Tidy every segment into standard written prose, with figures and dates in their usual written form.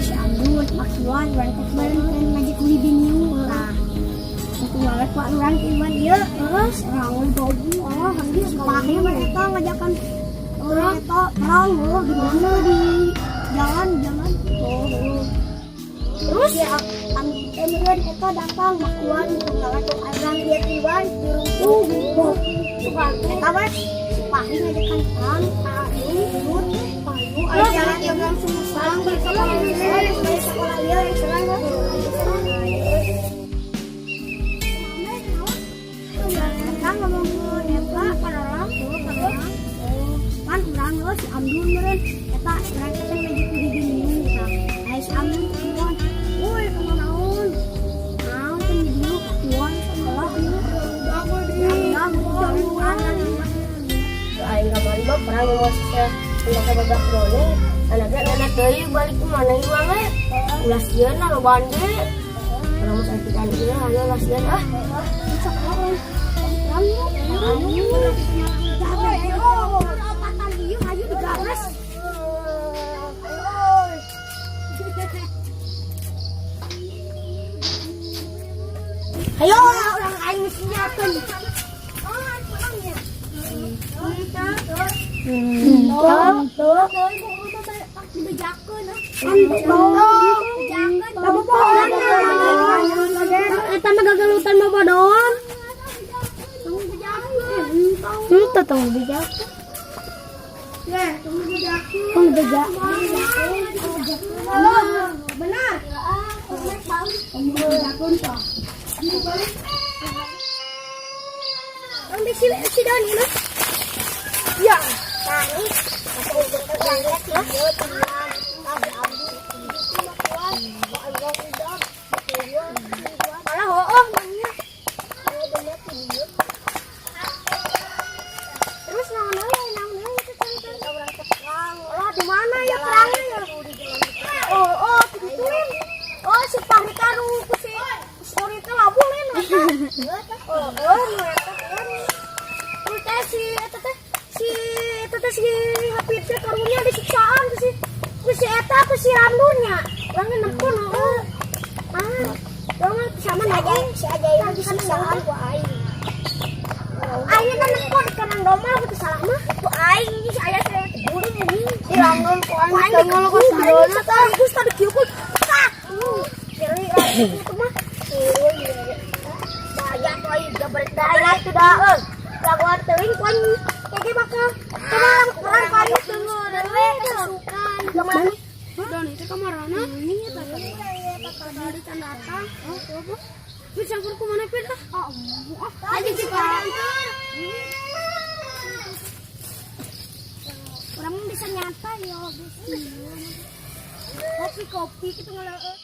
Si Andun, Makiwan, urang teh kemarin kan ngajak beli biniu. Nah, satu banget Pak urang ke Iwan ieu. Terus orang gobu, oh, hampir si Fahri mah eta ngajakan urang eta perang oh, di mana di jalan jalan. Oh. Terus ya kemudian eta datang Makiwan ngalah ke urang ieu ke Iwan dirungtung. Eta mah si Fahri ngajakan perang, payu, payu, ayo jalan yang langsung serang balik sekolah balik sekolah ieu yang serang. Kan ngomong eta pararang, pararang. Pan urang geus si Amdun meureun eta urang teh ngajak di biniu tah. Aya si Amdun telepon. Woi, kumaha naon? Naon teh di dieu kakuan sekolah ieu. Udah jaluan. Aing kamari mah perang mau sih masa babak doni. Anaknya enak deui balik ke mana ieu we. Ulah sieun lah lobaan ge. Kalau mau sakitan ieu ayo ulah sieun ah. Sok urang perang yuk. Ayo. Ayo, opatan ieu ayo digagas. Ayo, orang aing siapkeun. Tuh, tuh, eta mah gagalutan mah bodohan. Henteu tong bejakeun. Tong bejakeun. Benar. Tong bejakeun toh. Ambil si si Doni mah. Ya, tani. Malah oh, terus naon euy, naon euy itu cerita orang perang. Lah di mana ya perangnya ya? Oh, oh, digituin. Oh, si Fahri karu ku si Sori teh labuh lain eta. Oh, oh, nu eta kan. Terus teh si eta teh si eta teh si Hafid teh karunya disiksaan ku si eta ku si Randurnya. Urang ge nempun heeh. Ah, urang mah sama aja si aja disiksaan ku aing. Aing kan nempun kana domba ku salah mah. Ku aing si aya saya teh buring anjing. Si Ramon ku aing Aing tengol ku si Dona tah. Terus tadi kieu ku. Tak. Nyeri itu mah. Bahaya tuh aing gabret bahaya itu dah. Laguan teuing ku aing kayaknya bakal kemana kurang ku aing teu we kesukan. Kemana? Don itu kamarana? Ini tadi tadi can datang. Oh, apa? Wih, campur ku mana pin ah? Tadi sih Pak. Orang bisa nyata ya. Kopi-kopi gitu ngeleueut.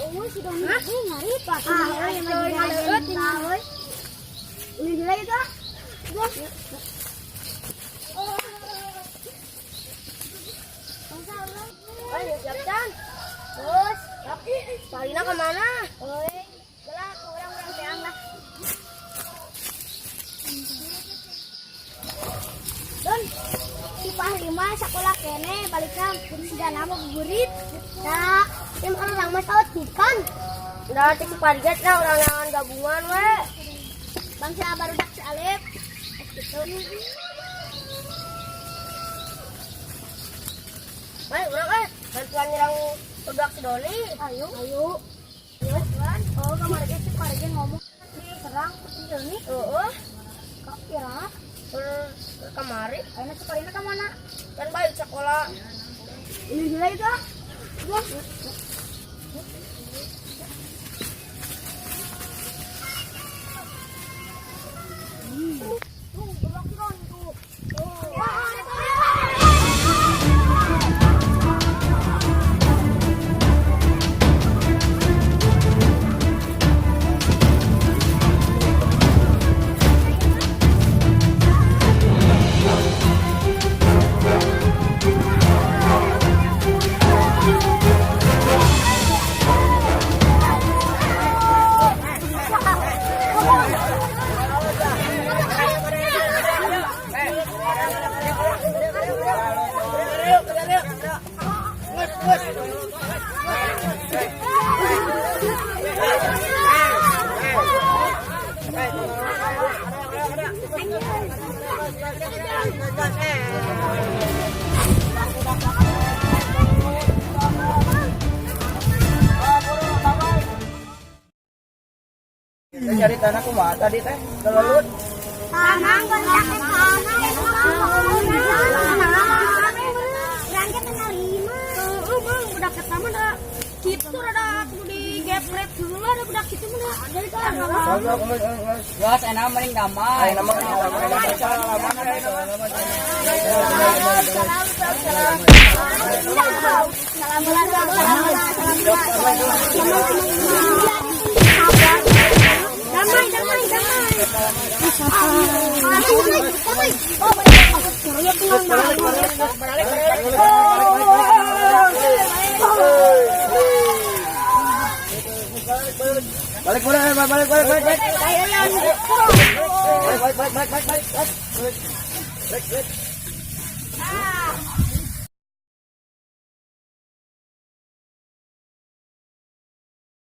Oh, si Doni ini ngari Pak. Ah, yang lagi ngaleueut ini. Ini gila itu ah. Ayo siap dan. Terus, Salina kemana? Oi, gelak orang-orang teang lah. Don, si Fahri mah sekolah kene balikna kudu sigana mah buburit. Nah, yang orang mah saut ikan. Udah cek parigat lah orang nangan gabungan we. Bangsa barudak si Alif. Gitu. Baik, urang eh bantuan nyerang budak si Doni. Ayo, ayo. Ayo, tuan. Oh, kemarin si Fahri ngomong diserang si Doni. Heeh, Kok kira? Kemari Ayo si Fahri ke mana? Kan baik sekolah. Ini gila itu ah. Wah. Tuh, gerak tuh. Wah, Cari tanah kumaha tadi teh? Kalelut. Tanah goncang tanah. Berangkat tanggal 5. Heeh, Bang, budak eta mah da kitu rada kudu digeprek heula da budak kitu mah da. Jadi kan. Geus enak mending damai. Ayo nama nama salaman ayo nama. Salam, salam, salam. Salam, salam, salam. Damai, damai, damai. Damai, damai. Oh, Balik balik balik balik balik balik balik balik. Balik balik balik balik balik balik. Balik balik.